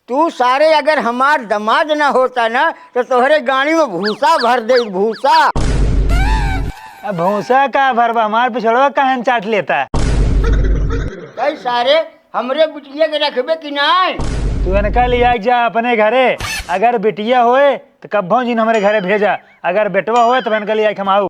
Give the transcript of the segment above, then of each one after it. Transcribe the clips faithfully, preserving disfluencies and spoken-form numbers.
तू सारे अगर हमार दमाद न होता ना, तो तोहरे गाड़ी में भूसा भर दे, भूसा। अब भूसा का भरबा, हमार पिछड़वा काहे न चाट लेता? कई सारे, हमरे बिटिया के रखबे कि नाय? तू इनका लिया जा अपने घरे, अगर बिटिया होए तो कब्बो जिन हमरे घरे भेजा, अगर बेटवा होए तो इनका लिया हम आऊ।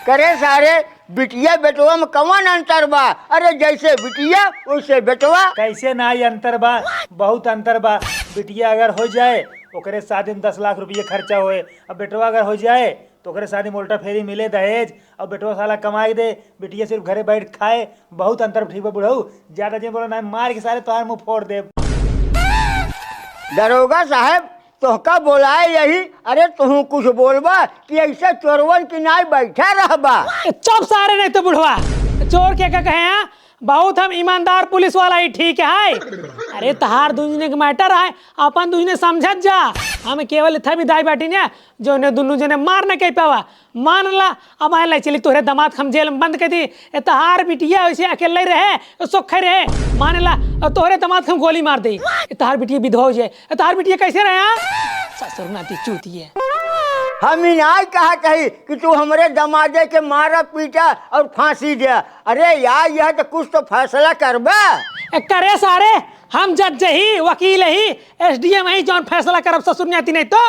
करे सारे, बिटिया बेटवा में कवन अंतर बा? अरे जैसे बिटिया वैसे बेटवा। कैसे ना ये अंतर बा? बहुत अंतर बा। बिटिया अगर हो जाए, ओकरे शादी में दस लाख रुपये खर्चा होए, अब बेटवा अगर हो जाए तो ओकरे शादी में उल्टा फेरी मिले दहेज, और बेटवा साला कमाई दे, बिटिया सिर्फ घरे बैठ खाए। बहुत अंतर। ठीक बा बुढ़ऊ, ज्यादा जिन बोला ना, मार के सारे तोहार मुंह फोड़ देब। दरोगा साहब, तोहका बोलाए यही, अरे तुहू कुछ बोलबा कि ऐसे चोरवन की नाई बैठा रहबा? चुप सारे, नहीं तो बुढ़वा, चोर के का कहे हैं? बहुत हम ईमानदार पुलिस वाला ही ठीक है। अरे तहार दुनिया के मैटर है, अपन दुनिया समझत जा। हम केवल इतना भी दाई बाटी ना, जो उन्हें दुनू जने मार न कह पावा। मान ला, अब आए लाई चली तोहरे दामाद हम जेल में बंद कर दी। ए तहार बिटिया वैसे अकेले रहे, सोखे रहे। मान ला, और तोहरे दामाद हम गोली मार दे। ए तहार बिटिया विधवा हो जाए। ए तहार बिटिया कैसे रहे, हाँ? ससुर नाती चूतिए। हम ही नाई कहा कही कि तू हमरे दमादे के मारा पीटा और फांसी दे। अरे यार, यह तो कुछ तो फैसला करबा। ए करे सारे, हम जज ही, वकील ही, एसडीएम ही, जौन फैसला करब ससुर नाती नहीं तो।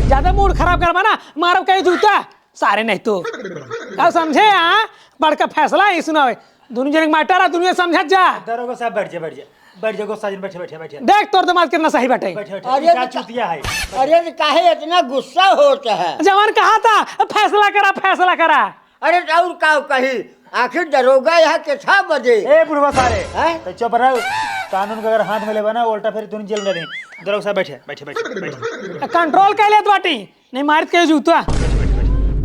ज्यादा मूड खराब करबा ना, मारब कहीं जूता। सारे नहीं तो। का समझे, हाँ? बड़का फैसला ही सुनावे। दुनू जने के मैटर है, दुनू जने समझत जा। दरोगा साहब, बैठ जा, बैठ जा। बैठ जा, गुस्सा जिन, बैठे, बैठे, बैठे। देख, तोर दामाद कितना सही बाटे। बैठे, बैठे। अरे ई का तो चूतिया है? अरे तो काहे इतना गुस्सा होत है? जवान कहा था, फैसला करा, फैसला करा। अरे तो और का कही? आखिर दरोगा यहाँ के था बजे? ए बुढ़वा सारे, हैं? तो चुप रहो। कानून का अगर हाथ में लेबा ना, उल्टा फेरी तुरंत जेल में डाली। दरोगा साहब, बैठे, बैठे, बैठे, बैठे। कंट्रोल कर लेत बाटी। नहीं मारित के जूता।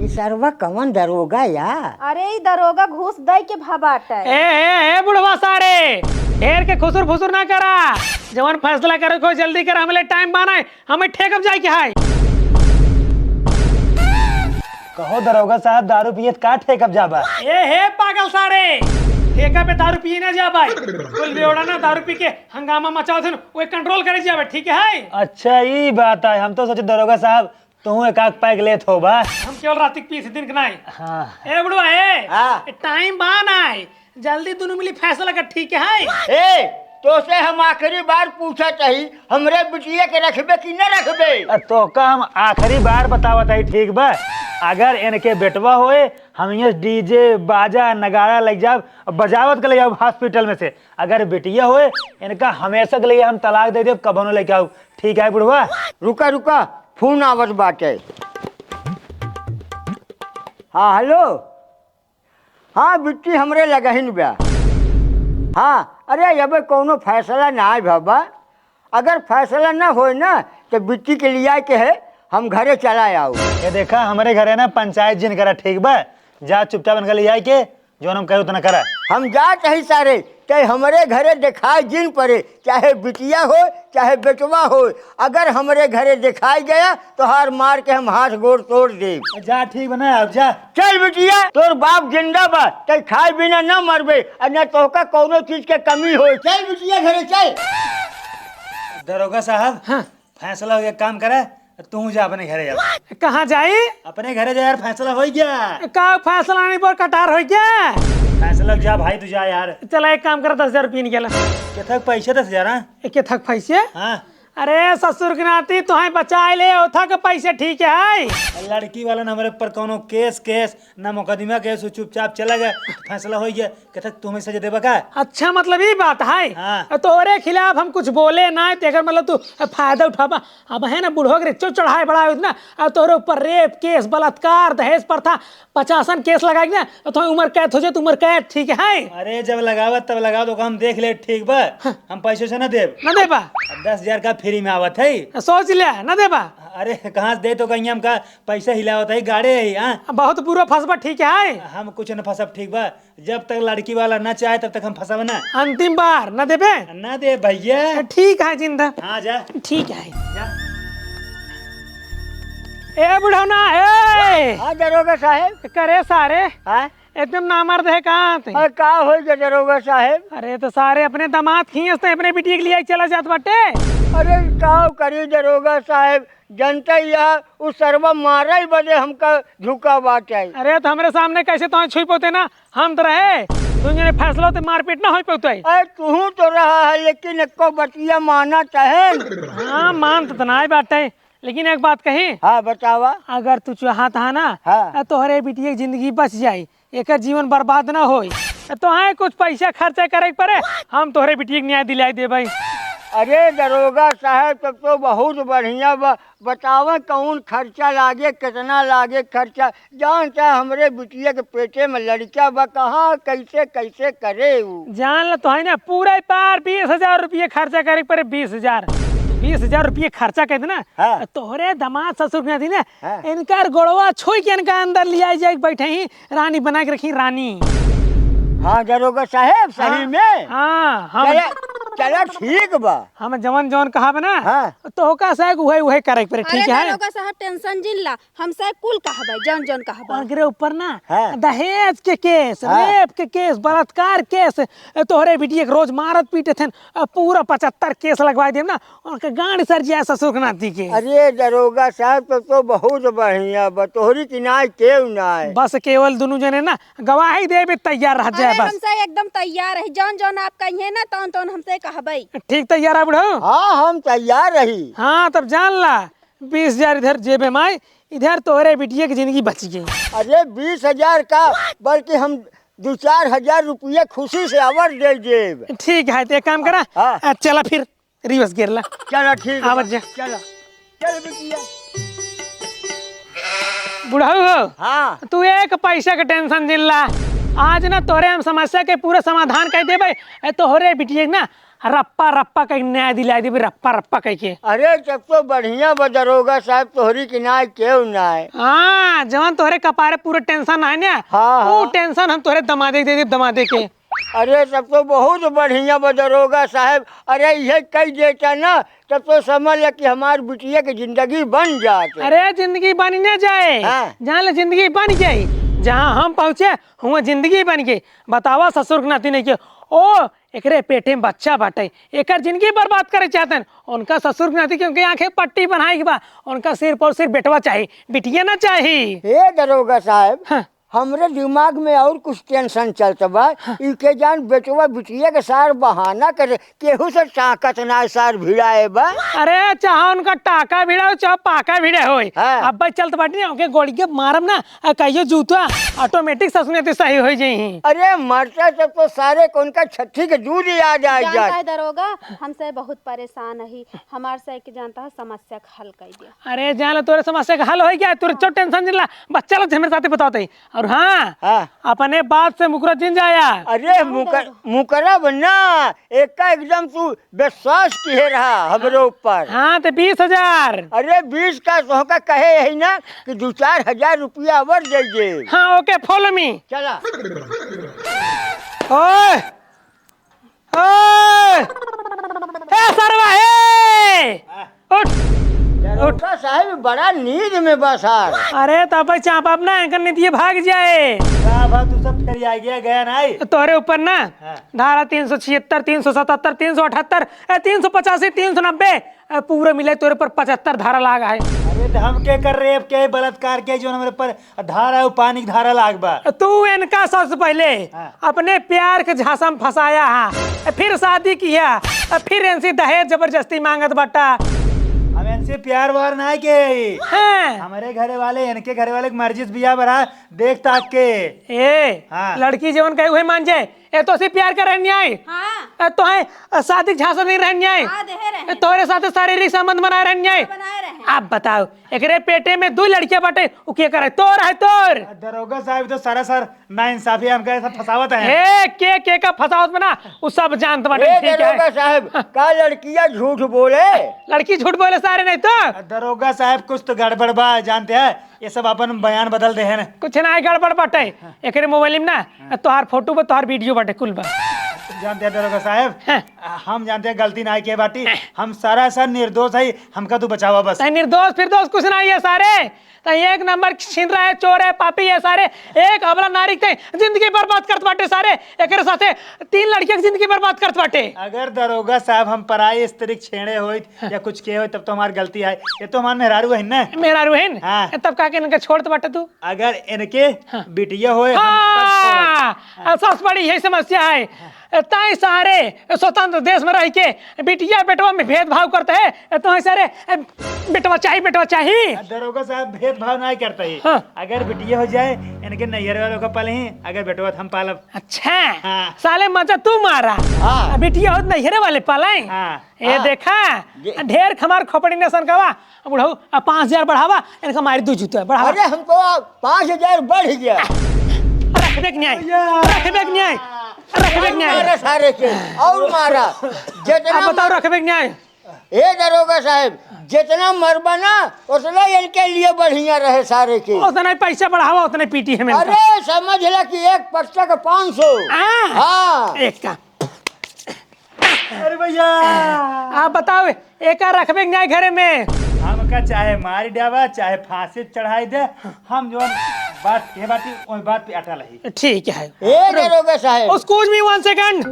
ई सरवा कवन दरोगा या? अरे, ई दरोगा घूस दई के भा बाटे। ए, ए, ए, बुढ़वा सारे, ढेर के खुसुर फुसुर ना करा। जवन फैसला करे को जल्दी कर, हमले टाइम बाना है, हमें ठेकब जाए के है। कहो दरोगा साहब, दारू पियत का ठेकब जाबा? ए हे पागल सारे, ठेका पे दारू पिए ना जाबा। कुल बेवड़ा ना दारू पी के हंगामा मचावत हन, ओए कंट्रोल करे जाबा, ठीक है? अच्छा, ई बात है। हम तो सोचे दरोगा साहब, तू एक आध पैग लेत होबा। हम केवल रात के पीस दिन के नाई। हाँ। ए बुढ़वा, ए, हाँ। ए, टाइम बा नाई, जल्दी दुनू मिली फैसला कर, ठीक है? ए, तोसे हम आखिरी बार पूछत हई, हमरे बिटिया के रखबे कि न रखबे? अ, तोका हम आखिरी बार बतावत हई, ठीक बा? अगर इनके बेटवा होए, हम ये डीजे, बाजा, नगाड़ा लग जाब, बजावत के ले जाब हॉस्पिटल में से। अगर बिटिया होए, इनका हमेशा के लिए हम तलाक दे देब, कबो न लेके आऊ। ठीक है बुढ़वा? रुका, रुका, फोन आवत बाटे। हाँ, हेलो। हाँ, बिट्टी हमरे लगहिन बा। हाँ, अरे, अबे कौनो फैसला नाई भवा। अगर फैसला न होए ना, तो बिट्टी के लिया के है, हम घरे चला आओ। ये देखा, हमरे घरे ना पंचायत जिन करा, ठीक बा? जा चुपचाप इनका लिया के, जौन हम कहे उतना करा। हम जात हई सारे, चाहे हमरे घरे देखाई जिन पड़े, चाहे बिटिया हो, चाहे बेटवा हो, अगर हमरे घरे देखाई गया, तोहार मार के हम हाथ गोड़ तोड़ देब। जा ठीक बा ना, अब जा। चल बिटिया, तोर बाप जिंदा बा, तै खाए बिना न मरबे, और न तोहका कौनो चीज के कमी होई। चल बिटिया घरे चल। दरोगा साहब, हाँ। फैसला हो गया, काम करे, तू जा अपने घरे जा। कहाँ जाई? अपने घरे जा यार, फैसला हो गया। का फैसला नहीं बोल, कटार हो गया। फैसला जा भाई, तू जा यार। चला एक काम कर, दस हजार रुपये निकाला। केथक पैसे दस हजार, हाँ? ए, केथक पैसे? हाँ। अरे ससुर के नाती, तुहें बचाए ले, ओथा के पैसे ठीक है। लड़की वाला न हमरे ऊपर कौनो केस, केस, ना मुकदमा केस, चुपचाप चला गया, फैसला हो गया। कहता, "तू हमें सजा देबा का?" अच्छा, मतलब ई बात है? हाँ। तोहरे खिलाफ हम कुछ बोले ना, तो एकर मतलब तू फायदा उठाबा। अब है ना, बुढ़वा के रिक्चो चढ़ाए बड़ा होत ना, अब तोहरे ऊपर रेप केस, बलात्कार, दहेज प्रथा, पचासन केस लगाई ना, तो तुम्हें उम्र कैद हो जाए, तो उम्र कैद, ठीक है? अरे, जब लगावा तब लगावा, तो हम देख ले, ठीक बा? हाँ। हम पैसे से ना देब। ना देबा? अब दस हजार का फ्री में आवत है। सोच ले, ना देबा? अरे, कहाँ से दे, तो कहीं हम का पैसा हिलावत है, गाड़े है, हाँ? बहुत बुरा फंसबा, ठीक है? हम कुछ न फंसब, ठीक बा? जब तक लड़की वाला ना चाहे, तब तक हम फंसब ना। अंतिम बार, ना देबे? ना दे भैया। ठीक है, जिंदा। हाँ, जा। ठीक है। जा। ए बुढ़ौना, ए! हाँ, दरोगा साहेब। करे सारे। हाँ? एकदम नामर्द है, कहाँ थे? अरे, का होई गए दरोगा साहेब? अरे, तो सारे अपने दामाद खींचते अपने बिटिया के लिए चला जात बाटे। अरे, का करी दरोगा साहेब, जनता यह उ सरवा मारे बदे हमका झुका बाटे। अरे, तो हमरे सामने कैसे तो छुई पोते ना, हम तो रहे, दुनिया में फैसला होते, मारपीट ना हो पाते। अरे, तू तो रहा है, लेकिन एको बतिया माना चाहे। हाँ, मान तो नाई बाटे, लेकिन एक बात कही। हाँ, बतावा। अगर तू चाहत हा ना, हाँ। त तोहरे बिटिया के जिंदगी बच जाई, एकर जीवन बर्बाद ना होई। त तोहे कुछ पैसा खर्चा करे के पड़े, हम तोहरे बिटिया के न्याय दिलाई देबे। अरे दरोगा साहेब, तब तो बहुत बढ़िया बा। बतावा कौन खर्चा लागे, कितना लागे खर्चा। जानता है, हमरे बिटिया के पेटे में लड़का बा, कहाँ, कैसे, कैसे करे उ? जान ल तो है ना, पूरा पार बीस हजार रुपये खर्चा करे के पड़े, बीस हजार। बीस हजार रुपये खर्चा कर देना, हाँ। तोहरे दामाद ससुर के नाती ना, हाँ। इनकर गोड़वा छुई के इनका अंदर लिया जाए, बैठे ही रानी बना के रखी, रानी। हाँ दरोगा साहेब, सही हाँ, में? हाँ, हम चला, चला ठीक बा। हम जवन जवन कहब ना, हाँ। तोहका से उहे उहे करे के पड़े, अरे ठीक है? दरोगा साहब, टेंशन जिन ला, हम से कुल कहबे, जौन जौन कहबे। ओकरे ऊपर ना, हाँ। दहेज के केस, हाँ। रेप के केस, बलात्कार केस, ए, तोहरे बिटिया के रोज मारत पीटत हन, अ, पूरा पचहत्तर केस लगवा देम ना, उनके गांड सर जाए ससुर के नाती के। अरे दरोगा साहब, तो, तो बहुत बढ़िया बा, तोहरी किनाय केहू नाय। बस केवल दुनू जने ना गवाही देबे तैयार रह जाए अरे बस। हम से एकदम तैयार रही, जौन जौन आप कहिए ना, तौन तौन हम से कहबे। ठीक तैयार है बुढ़ऊ? हाँ, हम तैयार रही। हाँ, तब जान ला, बीस हजार इधर जेबे माई, इधर तोहरे बिटिया के जिंदगी बच गई। अरे बीस हजार का, बल्कि हम दो चार हजार रुपया खुशी से अवर दे देब। ठीक है, तो एक काम करा, हाँ। आ, चला फिर reverse gear ला। चला ठीक आवत बा। जा। चला। चल बिटिया। बुढ़ऊ हो, हाँ। तू एक पैसा के टेंशन जिन ला। आज ना तोहरे हम समस्या के पूरा समाधान कर देबे। ए, तोहरे बिटिया के ना रप्पा रप्पा कह के न्याय दिला देबे, रप्पा रप्पा कह के। अरे, तब तो बढ़िया बा दरोगा साहब, तोहरी किनाय केहू नाय। हाँ, जवन तोहरे कपारे पूरा टेंशन है ना, हाँ, वो हाँ। टेंशन हम तोहरे दमादे के दे देब, दमादे के। अरे, तब तो बहुत बढ़िया बा दरोगा साहब। अरे, इहे कह देता ना, तब तो समझ ले कि हमार बिटिया के जिंदगी बन जात। अरे, जिंदगी बन ना जाए। हाँ। जान ले, जिंदगी बन जाए। जहाँ हम पहुँचे, हुआँ जिंदगी बन गई। बतावा, ससुर के नाती नहीं के। ओ, एकरे पेटे में बच्चा बाटे, एकर जिंदगी बर्बाद करे चाहतन। उनका ससुर के नाती के उनके आँखें पट्टी बनाए के बा, उनका सिर पर सिर्फ बेटवा चाही, बिटिया ना चाही। हे दरोगा साहब, हाँ। हमरे दिमाग में और कुछ टेंशन चलत बा। हाँ। ई के जान बेटवा बिटिया के सार बहाना करे, केहू से ताकत ना सार भिड़ाए बा। अरे, चाहे उनका टाका भिड़ा हो, चाहे पाका भिड़ा होई। हाँ। अब भाई चलत बाटी ना, ओके गोड़ी के मारब ना, आ कहियो जूता automatic ससुने ते सही हो जाई। अरे, मरता तब तो सारे को उनका छठी के दूध याद आ जानता जाए। है दरोगा, हमसे बहुत परेशान है, हमार से के जानता है समस्या का हल कर दिया। अरे, जान ले तोरे समस्या का हल हो गया, तू चो टेंशन जिन ला, बस चल हमरे साथे बताओ तई। और हाँ, हाँ। अपने बात से मुकरा जिन जाया। अरे, मुकर-, मुकरब ना, एका एकदम तू विश्वास किहे रहा हमरे ऊपर। हाँ, तो बीस हजार। अरे, बीस का तोहका कहे यही ना कि दो चार हजार रुपया अवर दे दे। हाँ, OK, follow me। चला। ओए, ओए, ए सरवा, ए! उठ, उठ। दरोगा साहब, बड़ा नींद में बा सार। अरे, तब चाप अपना एंकर नीतिये भाग जाए। का बा, तू सब फेर आ गया, गया नाई? तोहरे ऊपर ना, हाँ। धारा तीन सौ छिहत्तर, तीन सौ सतहत्तर, तीन सौ अठहत्तर, ए, तीन सौ पचासी, तीन सौ नब्बे, ए, पूरा मिले तोरे पर पचहत्तर धारा लाग है। अरे, तो हम के कर रेप के, बलात्कार के, जो हमरे पर धारा है, वो पानी की धारा लाग बा। तू इनका सबसे पहले हाँ। अपने प्यार के झांसा में फंसाया है, फिर शादी किया, फिर इनसे दहेज जबरदस्ती मांगत बाटा। हम इनसे प्यार वार ना के। हैं? हमारे घरे वाले, इनके घरे वाले के मर्जी से बियाह बरा देख ताक के। ए, हाँ। लड़की जवन कहे उहे मान जाए। ए, तो से प्यार कर रहनी आई? हाँ। ए, तो है, अ, शादी के झांसा नहीं रहनी आई? हाँ, देहे रहे। ए, तोरे साथ शारीरिक संबंध बनाए रहनी आई? हाँ, बनाए रहे। आप बताओ, एकरे पेटे में दो लड़कियां बाटे, उ के करे? तोर है तोर। दरोगा साहब, तो सरासर नाइंसाफी, हमका ऐसा फंसावत है। ए, के, के का फंसावत में ना, उ सब जानत बाटे, ए, ठीक है। दरोगा साहब, का लड़कियां झूठ बोले? लड़की झूठ बोले सारे नहीं तो। दरोगा साहब, कुछ तो गड़बड़ बा, जानते हैं, ये सब अपन बयान बदल दे हैं। कुछ ना है गड़बड़ बाटे। हाँ। एकरे मोबाइल में ना, हाँ। तोहार फोटो बा, तोहार वीडियो बाटे, कुल बा। जानते हैं दरोगा साहब, हाँ। हम जानते हैं गलती नाहीं किहे बाटी, हाँ। हम सरासर निर्दोष है, हमका तू बचावा बस। तै निर्दोष फिरदोष कुछ नाहीं है सारे, तै एक नंबर छिनरा है, चोर है, पापी है सारे। एक अबला नारी के जिंदगी बर्बाद करत बाटे सारे, एकरे साथे तीन लड़किया के जिंदगी बर्बाद करत बाटे। अगर दरोगा साहब हम पराई स्त्री के छेड़े होइत हाँ। या कुछ किहे होइत तब तो हमार गलती है, ये तो हमार मेहरारू है ना। मेहरारू है ना? हाँ। तब का के इनके छोड़त बाटे तू? अगर इनके हाँ। बिटिया होए, हम तब छोड़ब। हाँ, सबसे बड़ी यही समस्या है। तै सारे स्वतंत्र देश में रह के बिटिया बेटवा में भेदभाव करत है, तो सारे बेटवा चाही, बेटवा चाही। दरोगा साहब भेदभाव नाहीं करत ही। हाँ। अगर बिटिया हो जाए, इनके नैहर वालों का पालही, अगर बेटवा तो हम पालब। अच्छा, हाँ। साले मजा तू मारा। हाँ। आ बिटिया होत नैहरे वाले पाले। हाँ। ए हाँ। देखा, ये ढेर खमार खोपड़ी ने सन कवा, बुढ़ऊ, आ पाँच हजार बढ़ावा, इनका मारी दू जूता, बढ़ावा। अरे, हमको पाँच हजार बढ़ गया। रखबे के न्याय, भैया। रखबे के न्याय, रखबे के न्याय। मारा सारे के, और मारा। जितना अब बताओ, मर- रखबे के न्याय। ए दरोगा साहब, जितना मरबा ना, उतना इनके लिए बढ़िया रहे सारे के। उतना ही पैसा बढ़ावा, उतना ही पीटी है मेरे अरे, समझ ला कि एक पत्ता का पाँच सौ। हाँ। हाँ। एक का। अरे भैया। आप बताओ, एका रखबे के नाहीं घरे में? हमका चाहे मारी डावा, चाहे फांसी चढ़ाई दे, हम जौन बात के बाटी, ओई बात पे अटल ही। ठीक है। ए दरोगा साहब। Excuse me one second।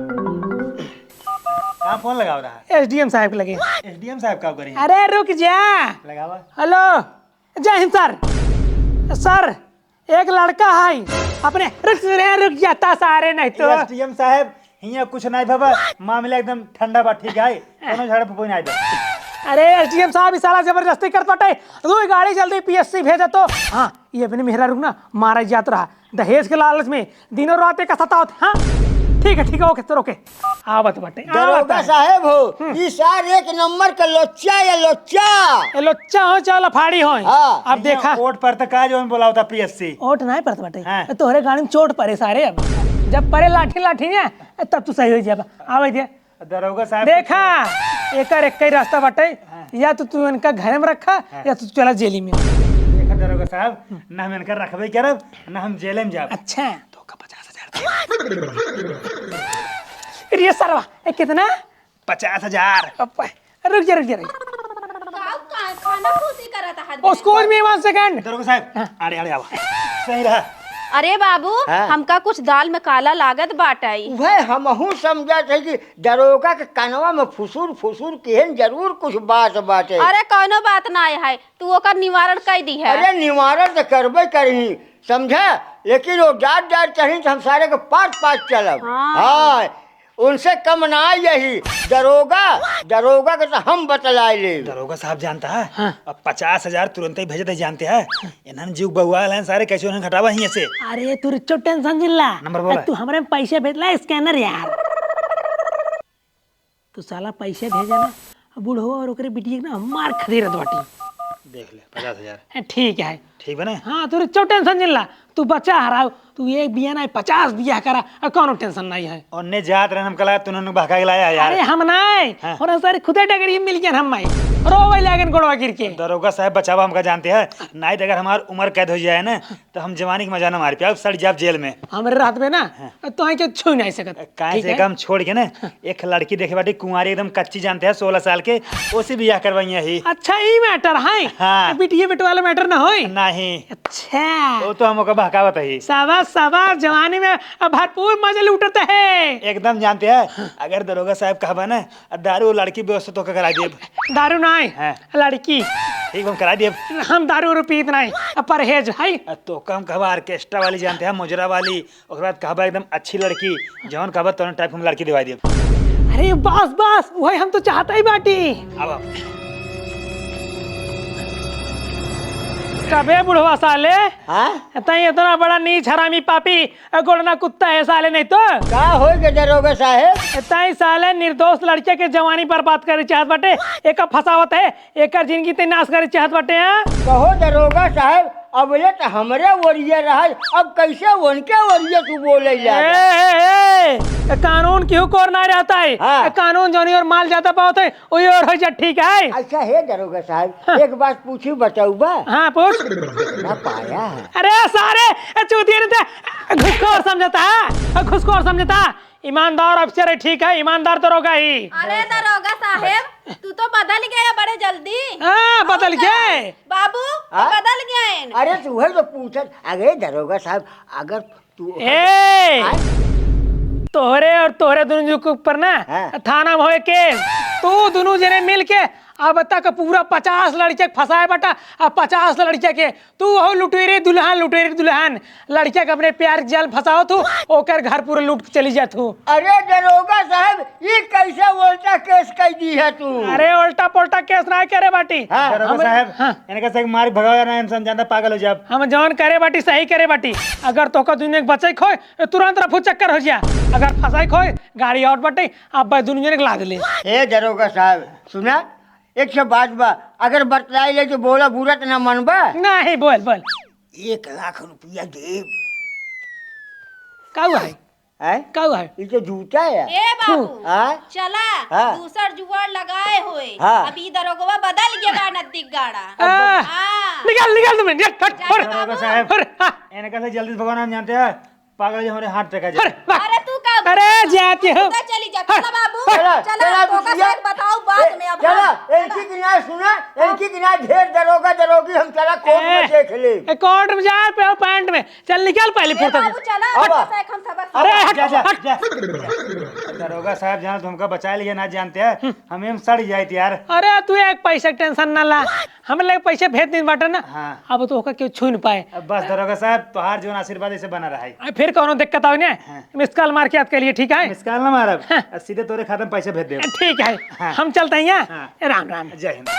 का फोन लगाव रहा? एसडीएम साहब के लगे। एसडीएम साहब का करी? अरे रुक जा। लगावा। हेलो, जय हिंद सर। सर, एक लड़का है अपने, रुक रे, रुक जाता सारे, नहीं तो। एसडीएम साहब, हियाँ कुछ नहीं बाबा, मामला एकदम ठंडा बा, ठीक है, कोनो झड़प कोई नहीं बा। अरे एसडीएम साहब, ई साला जबरदस्ती करत बाटे, तू गाड़ी जल्दी पीएससी भेजा तो। हाँ, ये अपने मेहरारू ना मारा जात रहा, दहेज के लालच में दिनों रात एका सतावत। हाँ, ठीक है, ठीक है, ओके सर, ओके। आवत बाटे, आवत दरोगा बाटे। साहेब हो, हम्म। ई सार एक नंबर के लोच्चा या लोच्चा। ए, लोच्चा हो चाहे लफाड़ी हो। हाँ। अब देखा। ओट पर त का जौन बोलावता पीएससी। ओट नाहीं परत बाटे। हाँ। तोहरे गाड़ी में चोट परे सारे अब। जब परे लाठी लाठी ने, तब तू सही हो जाबा। आवे दे। दरोगा साहब देखा, एकर एक ही रास्ता बाटे। हाँ। या तो तू इनका घरे में रखा, हाँ। या तो तू चला जेली में। देखा दरोगा साहब, ना हम इनका रखबे करब, ना हम जेले में जाब। अच्छा। तो का पचास हजार दे। अरे सरवा, ए, कितना? पचास हजार। अब, रुक जा, रुक जा, रुक जा। का, का, खाना फूसी करत आहात ओ, बे? Excuse me one second। दरोगा साहब, हाँ। आड़े, आड़े आवा। सही रहा। अरे बाबू, हाँ। हमका कुछ दाल में काला लागत बाटई। उहे हमहू समझत है कि दरोगा के कनवा में फुसुर, फुसुर केहन जरूर कुछ बात बाटे। अरे कौनो बात नाहीं है, तू ओकर निवारण कई दिहे। अरे निवारण तो करबे करही, समझा? लेकिन वो जात जात चाही तो हम सारे के पाट पाट चलब। हाँ। हाँ, उनसे कम ना यही। दरोगा, दरोगा के तो हम बतलाए ले। दरोगा साहब जानता है, हाँ। अब पचास हजार तुरंत ही भेजत है, जानते हैं? इन्हन जीव बउआ लेन सारे, कैसे उन्हन घटावा हियाँ से। अरे तू रिचो टेंशन जिन ला। नंबर बोला। तू हमरे में पैसे भेज ला, स्कैनर यार। तू साला पैसे भेजे ना, बुढ़वा और ओकरे बिटिया के ना हम मार खदेरत बाटी। देख ले, पचास हजार। ए, ठीक है। ठीक बा ना? हाँ, तू रिचो टेंशन जिन ला, तू बच्चा हराव, तू एक बिया ना, पचास बिया करा, आ, कौनो टेंशन नहीं है। ओन्ने जात रहन, हम कला, तू नन्नू बहका के लाया यार। अरे हम नहीं, हाँ। और सारे खुदे डगरी मिल गए हम माई, रोवे लागन गोड़वा गिर के। दरोगा साहब बचावा हमका जानते हैं, नहीं तो अगर हमार उम्र कैद हो जाए ना, तो हम जवानी के मजा ना मार पाए, सड़ जाब जेल में। हमरे रात में ना, हाँ। तो आके छू नहीं सकत। काहे ठीक से है? काम छोड़ के ना, हाँ। एक लड़की देखे बाटी कुंवारी एकदम कच्ची जानते हैं, सोलह साल के, ओसे बियाह करवाई ही। अच्छा, ई matter है? हाँ। बिटिया बेटवा वाला matter ना होई? नहीं। अच्छा। वो तो हम ओका बहकावत ही। शाबाश, शाबाश, जवानी में अब भरपूर मजा लूटत है। एकदम जानते हैं, हाँ। अगर दरोगा साहब कहबा ना, दारू लड़की व्यवस्था तो करा देब। दारू नहीं, हाँ। लड़की। ठीक, हम करा देब। हम दारू उरू पीत नहीं, अब परहेज है। आ, तो कम कहबा, orchestra वाली जानते हैं, मुजरा वाली, ओकर बाद कहबा एकदम अच्छी लड़की, जौन कहबा तौन type हम लड़की दिवाई देब। अरे बस, बस, वही हम तो चाहता ही बाटी। अब कबे बुढ़वा साले, हाँ? तई इतना बड़ा नीच हरामी पापी, गोड़ना कुत्ता है साले नहीं तो। का हो गए दरोगा साहेब? तई साले निर्दोष लड़के के जवानी बर्बाद करे चाहत बाटे, एका फंसावत है, एकर जिंदगी ते नाश करे चाहत बाटे, हाँ? कहो दरोगा साहेब, अबले त हमरे ओरिये रहल, अब कैसे उनके ओरिये तू बोले ए, लागा? ए, ए, ए, कानून केहू कोर ना रहता है। हाँ। ए, कानून जौनी ओर माल ज्यादा पावत है, वही ओर हो जा, ठीक है? अच्छा हे दरोगा साहब, हाँ। एक बात पूछी, बतौबा? हाँ, पूछ। ना पाया है। अरे सारे, ए, चूतिया नहीं थे, घुसखोर समझता है, घुसखोर समझता। ईमानदार अफसर है, ठीक है, ईमानदार दरोगा ही। अरे दरोगा साहेब, तू तो बदल गया बड़े जल्दी। हाँ, बदल और क्या? गए। बाबू, हाँ? बदल गया है। अरे तू है तो पूछत, अरे दरोगा साहब, अगर तू ए, आय? तोहरे और तोहरे दुनू के ऊपर ना हाँ। थाना में होए केस। तू दुनू जने मिल के अब तक पूरा पचास लड़के के फंसाए बटा, अब पचास लड़के के तू हो लुटेरे दुल्हन, लुटेरे दुल्हन, लड़किया के अपने प्यार के जाल फंसाओ तू, ओकर घर पूरा लूट के चली जा तू। अरे दरोगा साहब, ई कैसे उल्टा केस कई दी है तू? अरे उल्टा पुल्टा केस ना करे बाटी। हाँ। दरोगा हम साहब, हाँ। इनका से मार भगाओ यार, ना इंसान ज्यादा पागल हो जाब। हम जौन करे बाटी सही करे बाटी। अगर तोका दुनिया के बचे खोए तो तुरंत रफू चक्कर हो जा। अगर फंसाई खोए गाड़ी आउट बाटी, अब भाई दुनिया के लाद ले। ए दरोगा साहब, सुना, एक से बात बा, अगर बतलाई ले तो बोला, बुरा तो ना मनबा? नहीं, बोल, बोल। एक लाख रुपया देब। का हुआ है? हैं? का हुआ है? ई तो जूता है। ए बाबू, हाँ? चला, हाँ। दूसर जुगाड़ लगाए होए। हाँ। अब ई दरोगवा बदल गया बा नद्दी गाड़ा। आ, हाँ। निकाल, निकाल तुम, निकाल, हट, जा हट, बाबू। साहब, हट, हाँ। इनका से जल्दी से भगवान हम जानते हैं। पागल जी, हमरे हाथ टेका जाए। अरे, वाह। अरे, तू का अरे, जाती हो। तू चली जा, चला बाबू, चला, चला, चला, तू तोका किया। साथ बताओ बाद ए, में, अब चला, हाँ, इनकी चला। गिनाए सुना, हाँ। इनकी गिनाए ढेर दरोगा, दरोगी, हम चला कोर्ट में ए, देख ले। ए, कोर्ट में जाए पे पैंट में। चल, निकल पहले ए, फुर्सत बाबू, में। चला, अब तोका साथ हम सबक अरे, सिखाएंगे। हट, जा, जा, हट। जा। दरोगा साहब, जान तुमका बचा लिया, ना जानते हैं, हम्म। हमें हम सड़ जाए यार। अरे, तू एक पैसे के टेंशन ना ला। हम लोग पैसे भेज दिन बाटे ना। हाँ। अब तो ओका केहू छू न पाए। अब बस दरोगा साहब, तोहार जौन आशीर्वाद ऐसे बना रहे। आ, फिर कौनो दिक्कत आवे ने? हाँ। मिस कॉल मार के याद कर लिए, ठीक है? मिस कॉल ना मारब। हाँ। आ, सीधे तोरे खाता में पैसा भेज देब। ठीक है। हाँ। हम चलते हैं यहाँ। हाँ। राम राम। जय हिंद।